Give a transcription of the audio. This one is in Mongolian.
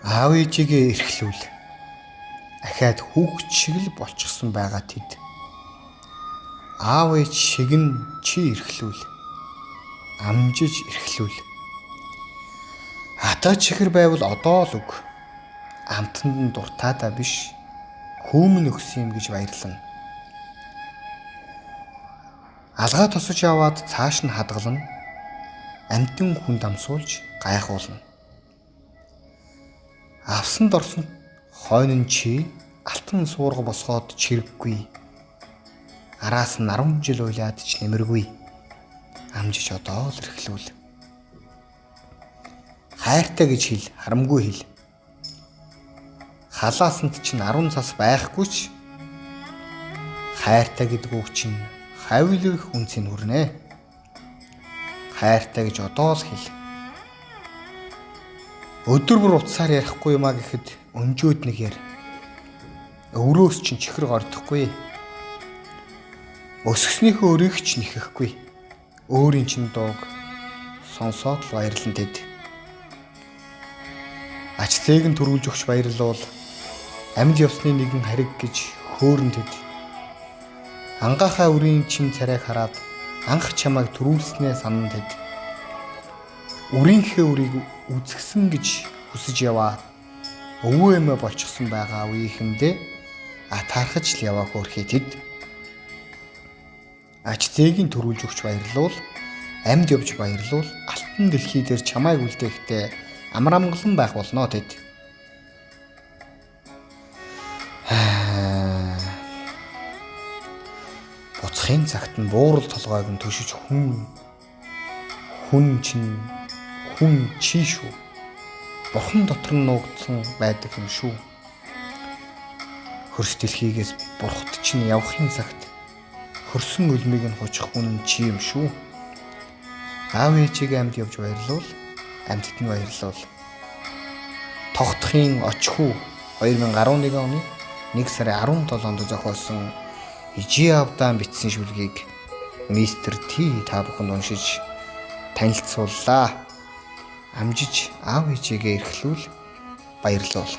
Аав ээжигээ эрхлүүл. Ахиад хүүхэд шиг л болчихсон байгаа тэд. Аав ээж шиг нь чи эрхлүүл. Амжиж эрхлүүл. Ата чихэр байвал одоо л өг. Амтанд нь дуртайдаа биш. Хүүмэн өгсөн юм гэж баярлана. Алгаа тосож яваад цааш нь хадгална. Амьтан хүнд амсуулж гайхуулна. Авсан дорсон хойно нь чи алтан суурга босгоод чирэггүй. Араас нь 10 жил уйлаад ч нэмэргүй. Амжиж одоо л эрхлүүл. Хайртай гэж хэл, харамгүй хэл. Халаасанд чинь 10 цас байхгүй ч хайртай гэдэг үг чинь хавилах үнцийг хүрнэ. Хайртай гэж одоо л хэл. Өдөр бүр утсаар ярихгүй юмаа гэхэд өнжөөд нэг яар. Өврөөс чинь чихэр гордохгүй. Өсгснийхөө өрийг ч нэхэхгүй. Өөрийн чинь дууг сонсоод л баярлан тэд. Ач зээг нь төрүүлж өгч баярлуул. Амьд явсны нэгэн хариг гэж хөөрөн тэд. Ангаахаа үрийн чин царайг хараад анх чамайг төрүүлснээ санан тэд. Үрийнхээ үрийг үзгсэн гэж хүсэж яваа. Өвөө эмээ болчихсон байгаа үеийнхэндээ атаархаж л яваа хөөрхий тэд. Ач зээгийн төрүүлж өгч баярлуул, амьд явж баярлуул, алтан дэлхий дээр чамайг үлдээхдээ амар амгалан байх болно тэд. Буцахын цагт нь буурал толгойг нь төшөж хүн чинь хүн чи шүү. Бурхан дотор нь нуугдсан байдаг юм шүү. Хөрс дэлхийгээс бурхад чинь явахын цагт хөрсөн өлмийг нь хужих хүн нь чи юм шүү. Аав ээжигээ амьд явж баярлуул, амьдд нь баярлуул. Тогтхын Очхүү 2011 оны 1 сарын 17-нд зохиосон Ижи Авдаан бичсэн шүлгийг Мистер Т та бүхэнд уншиж танилцууллаа. Амжиж аав ээжигээ эрхлүүл баярлуул.